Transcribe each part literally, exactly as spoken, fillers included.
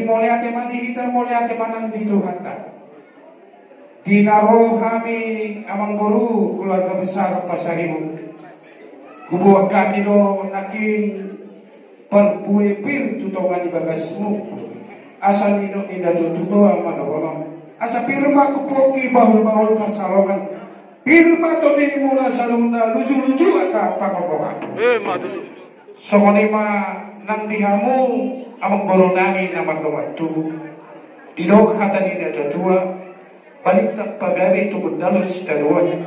Mauliate ma di hita, mauliate ma nang di Tuhanta. Di na ro hami amangboru keluarga besar Pasaribu, huboan hami do nangkin parbue pir tu tonga ni bagasmu. Asa nidok ni natuatua ma dohonon, asa pir ma hupoki bahulbahul pansalongan, pir ma tondinimuna salumna lujuluju angka pangomoan. Ima tutu. Songon i ma nang di hamu amangboru nami na mardongan tubu. Didok hata ni natuatua, balintang pagabe tu gundalon sitadoan.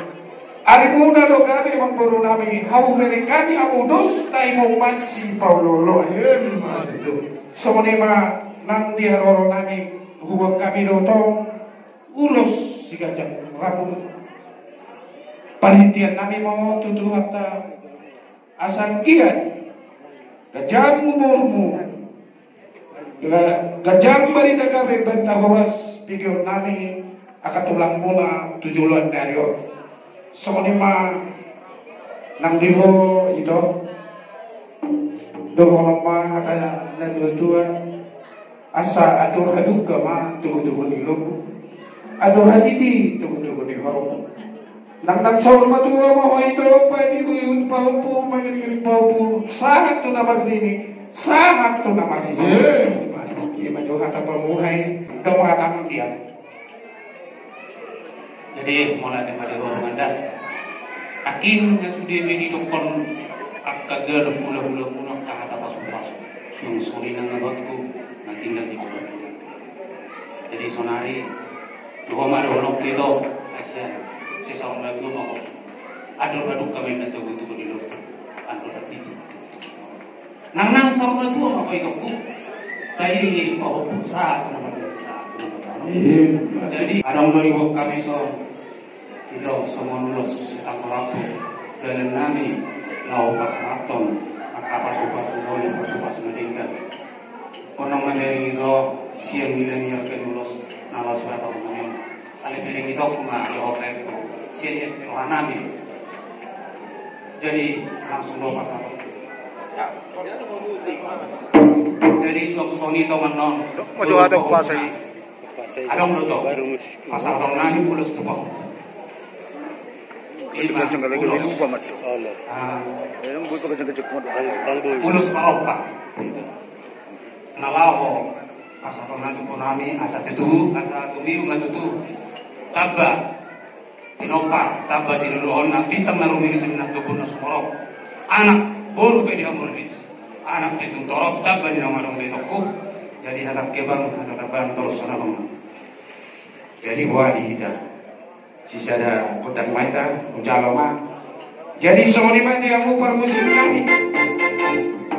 Arimuna do gabe amangboru nami, hau bere hami hamu dos taimou masipaolooloan. Ima tutu. Songon i ma nang di haroro nami, huboan hami do tong ulos siganjang rambu. Panantian nami ma on tu Tuhanta, asa anggiat ganjang umurmu, ga-, ganjang barita gabe, barita horas, pingkiron nami angka tulangmuna tu joloan ni ari on. Songon i ma nang di ho ito, dohonon ma hata ni natuatua. Asa andor hadungka ma togutogu ni lombu, andor hatiti togutogu ni horbo. Nang, nang saur matua ma ho ito, paihutihut pahompu, mangiringiring pahompu, sahat tu na marnini, sahat tu na marnono. Ima jo hata pamuhai, dang manghatai dia. Jadi mauliate ma di ho amanda. Nangkin na sude be didokkon angka ganup hulahulamuna angka hata pasupasu. Suang songon i nang abangku na tinggal di kota Medan. Jadi sonari tu ho ma dohononku ito, asa sai saur matua ma ho. Andor hadungka ma inna togutogu ni lombu, andor hatiti. Nang, nang saur matua ma ho itongku, paihutihut pahompu, sahat tu na marnini, sahat tu na marnono. Jadi adong do diboan hami songon i, ito, songon ulos angka rambu dalan nami, laho pasahathon angka pasupasu, molo pasupasu na denggan. Unang ma bereng ito sian nilai ni angka ulos na laho sipasahat nami on. Alai bereng ito ma di ho baenku sian S P O H nami. Jadi langsung do pasahathon. Jadi suang songon i tongon on. Maju ada puasa i. Adong do to pasahaton nami ulos tu ho. Ima ulos. Ah. Ulos parompa. Na laho pasahaton nami tu ho nami, asa tutu, asa tumiru ma tutu. Tamba tinompa, tamba tinuluhon, na bintang na rumiris, na tubu na sumorop. Anak boru pe di hamu riris, anak pe tung torop, tamba di na adong di itongku. Jadi hata kebang, hata tabang, torus songon i. Jadi boha di hita? Sisada gondang ma hita, hujalo ma. Jadi songon i ma di hamu parmusik nami.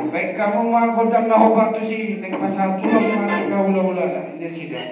Baen hamu ma gondang na hombar tusi, naeng pasahat ulos ma angka hulahulana, ninna nasida.